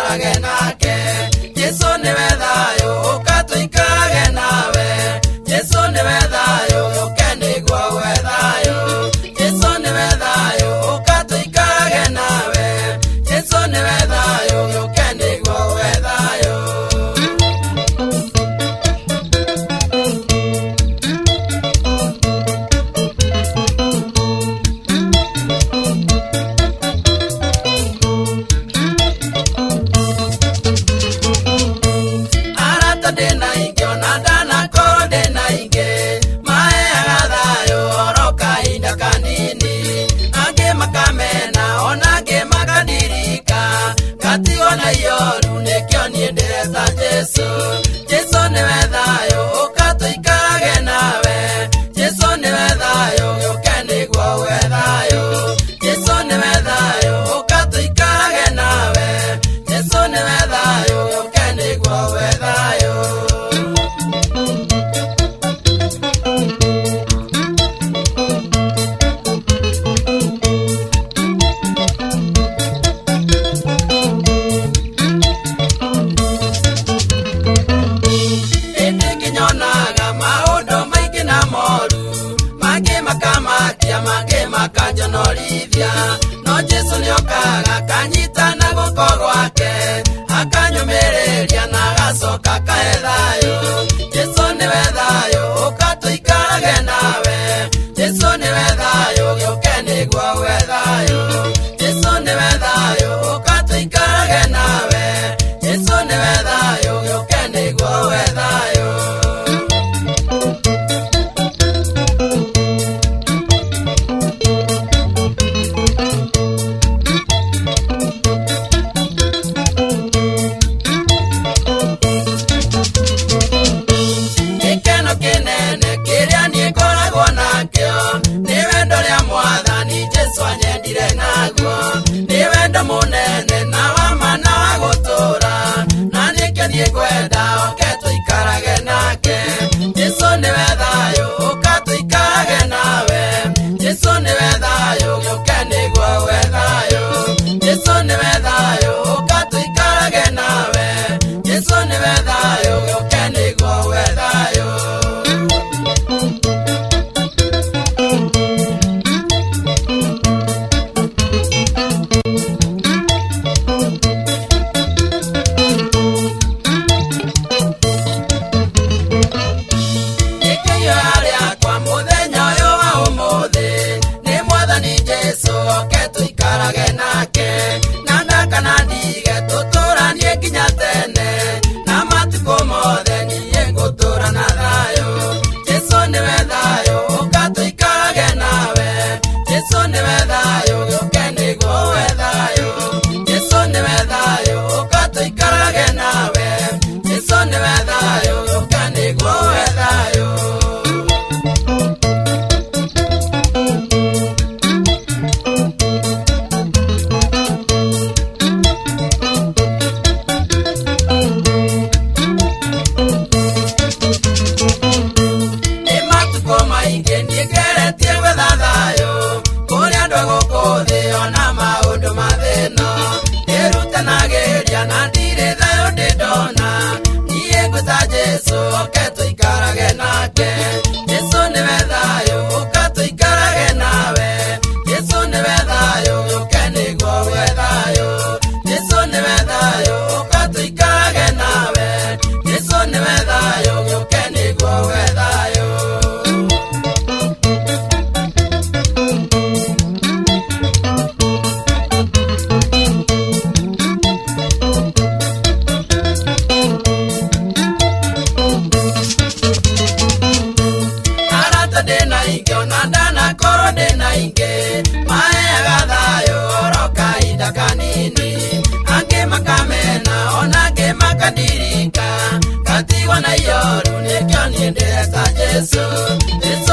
Tũikarage nake. Jesu nĩwe thayũ, ũka tũikarage nawe. Jesu nĩwe thayũ, ũke nĩguo ũhe thayũ. Jesu nĩwe thayũ, ũka tũikarage nawe. Jesu nĩwe thayũ, ũke nĩguo ũhe thayũ. Arata ndĩna ingĩ ona ndanakorwo ndĩna ingĩ, maheaga thayũ oro kahinda kanini, angĩ makamena ona angĩ makandirika, ngatigwo na ioru nĩkĩo niĩ ndĩreta Jesu. Jesu nĩwe thayũ, ũka tũikarage nawe. Jesu nĩwe thayũ, ũke nĩguo ũhe thayũ. Jesu nĩwe thayũ, ũka tũikarage nawe. Jesu nĩwe thayũ, ũke nĩguo ũhe thayũ. Ĩndĩ ngĩnyonaga maũndũ maingĩ na moru, mangĩ makamakia, mangĩ makanjonorithia, no Jesu nĩokaga akanyita na guoko gwake, akanyũmĩrĩria na agacoka akahe thayũ. Jesu nĩwe thayũ, ũka tũikarage nawe. Jesu nĩwe thayũ, gĩũke nĩguo ũhe thayũ. Jesu nĩwe thayũ, ũka tũikarage nawe. Jesu nĩwe thayũ, gĩũke nĩguo ũhe thayũ. Gĩkeno kĩnene kĩrĩa niĩ ngoragwo nakĩo nĩ wendo rĩa mwathani Jesu anyendire naguo, nĩ wendo mũnene na wa ma na wa gũtũũra, na nĩkĩo niĩ ngwenda oke tũikarage nake. Jesu nĩwe thayũ, ũka tũikarage nawe. Jesu nĩwe thayũ, gĩũke nĩguo ũhe thayũ. Jesu nĩwe thayũ, ũka tũikarage nawe. Jesu nĩwe thayũ, gĩũke nĩguo ũhe thayũ. Gĩkĩiyũra rĩakwa mũthenya ũyũ wa ũmũthĩ nĩ mwathani Jesu, oke tũikarage nake, na ndakana ndige tũtũranie nginya tene, na matukũ mothe niĩ ngũtũũra na thayũ. Jesu nĩwe thayũ, ũka tũikarage nawe. Jesu nĩwe thayũ, gĩũke nĩguo ũhe thayũ. Jesu nĩwe thayũ, ũka tũikarage nawe. Jesu nĩwe thayũ, gĩũke nĩguo ũhe thayũ. Nĩ matukũ maingĩ niĩ ngeretie gwetha thayũ kũrĩ andũ a gũkũ thĩ ona maũndũ ma thĩna, ndĩrutanagĩria na ndirĩ thayũ ndĩ ndona, niĩ ngwĩta Jesu oke tũikarage nake. Jesu nĩwe thayũ, ũka tũikarage nawe. Jesu nĩwe thayũ, ũke nĩguo ũhe thayũ. Jesu nĩwe thayũ, ũka tũikarage nawe. Jesu nĩwe thayũ, ũke nĩguo ũhe thayũ. Arata ndĩna ingĩ ona ndanakorwo ndĩna ingĩ, maheaga thayũ oro kahinda kanini, angĩ makamena ona angĩ makandirika, ngatigwo na ioru nĩkĩo niĩ ndĩreta Jesu. Jesu